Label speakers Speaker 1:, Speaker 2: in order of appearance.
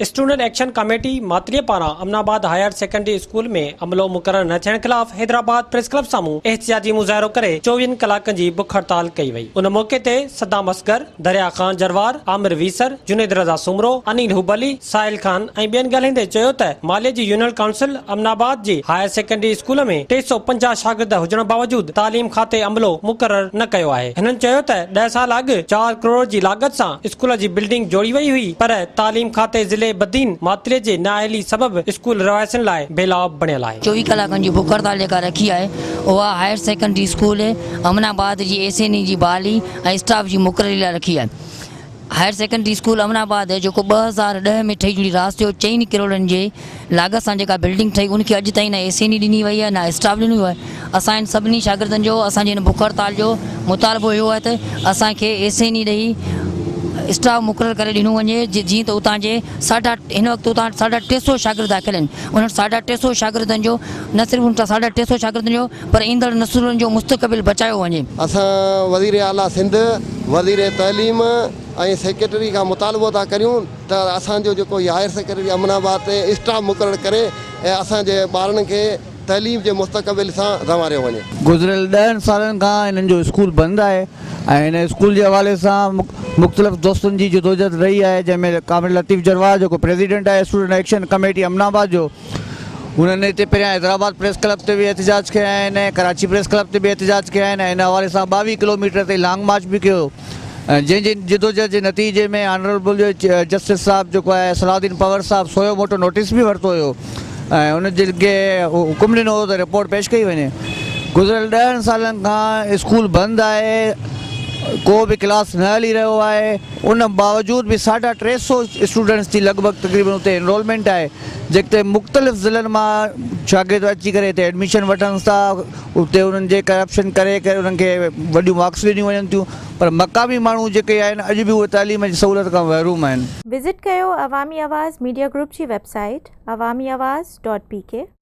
Speaker 1: Student action committee ماتليء پاران امن آباد هائير سيڪنڊري اسڪول ۾ عملو مقرر نه ٿيڻ خلاف حيدرآباد پريس ڪلب سامهون احتجاجي مظاهرو ڪري چوويهن ڪلاڪن جي بک هڙتال ڪئي وئي. ان موقعي تي صدام اصغر، دريا خان جروار، عامر ويسر، جنيد رضا سومرو، انيل حب علي، ساحل خان ۽ ٻين ڳالهائيندي چيو ته مالي جي يونين ڪائونسل امن آباد جي هائير سيڪنڊري اسڪول ۾ 350 شاگرد هجڻ باوجود تعليم کاتي عملو مقرر نه ڪيو آهي. هنن چيو ته ڏهه سال اڳ چار ڪروڙ جي لاڳت سان اسڪول جي بلڊنگ جوڙي وئي هئي پر تعليم کاتي ضلعي بدين ماتلي جي نااهلي سبب اسڪول رهواسين لاء بي لاڀ بڻيل آهي.
Speaker 2: 24 ڪلاڪن جي بک هڙتال جيڪا رکي آهي اها higher secondary school Aman Abad جي ايس اين اي جي بحالي ۽ اسٽاف جي مقرري لاء رکي آهي. Higher secondary school Aman Abad جيڪو 2010 ۾ ٺهي جڙي راس ٿيو چئن ڪروڙن جي لاڳت سان جيڪا بلڊنگ ٺهي ان کي اڄ تائين نه ايس اين اي ڏني وئي آهي نه اسٽاف ڏنو ويو آهي اسان هن سڀني شاگردن جو اسان جي هن بک هڙتال جو مطالبو اهو آهي ته اسان کي ايس اين اي ڏئي اسٽاف مقرر ڪري ڏنو وڃي جيئن ته اتان جي ساڍا هن وقت اتان ساڍا 300 شاگرد داخل آهن انهن ساڍا 300 شاگردن جو نه صرف ان ساڍا 300 شاگردن جو پر ايندڙ نسلن جو مستقبل بچايو وڃي.
Speaker 3: اسان وزير اعليٰ سنڌ، وزير تعليم ۽ سيڪريٽري کان مطالبو ٿا ڪريون ته اسان جو جيڪو هي هائير سيڪنڊري امن آباد تي اسٽاف مقرر ڪري ۽ اسان جي ٻارڙن کي تعليم جي مستقبل سان رنواريو وڃي.
Speaker 4: گذريل ڏهن سالن کان هنن جو اسڪول بند آهي ۽ هن اسڪول جي حوالي سان مختلف دوستن جي جدوجھد رهي آهي جنهن ۾ ڪامريڊ لطيف جروار جيڪو پريزيڊنٽ آهي اسٽوڊنٽ ايڪشن ڪميٽي امن آباد جو انهن هتي پهريان حيدرآباد پريس ڪلب تي به احتجاج ڪيا آهن ۽ ڪراچي پريس ڪلب تي به احتجاج ڪيا آهن ۽ ان حوالي سان 22 ڪلوميٽر تي لانگ مارچ به ڪيو جنهن جي جدوجهد جي نتيجي ۾ آنربل جسٽس صاحب جيڪو آهي صلاح الدين پنهور صاحب سويو موٽو نوٽيس به ورتو هيو ۽ ان جي کي حڪم ڏنو هو ته رپورٽ پيش ڪئي وڃي. گذريل ڏهن سالن کان اسڪول بند آهي ڪو به ڪلاس نه هلي رهيو آهي ان باوجود به ساڍا 300 اسٽوڊنٽس جي لڳ ڀڳ تقريبن اتي انرولمينٽ آهي جتي مختلف ضلعن مان شاگرد اچي ڪري هتي ايڊميشن وٺن ٿا اتي انهن جي ڪرپشن ڪري ڪري انهن کي وڏيون مارڪس ڏنيون وڃن ٿيون پر مقامي ماڻهو جيڪي آهن اڄ به اهي تعليم جي سهولت کان محروم آهن.
Speaker 5: وزٽ ڪيو عوامي آواز ميڊيا گروپ جي web site Awami Awaz dot P K.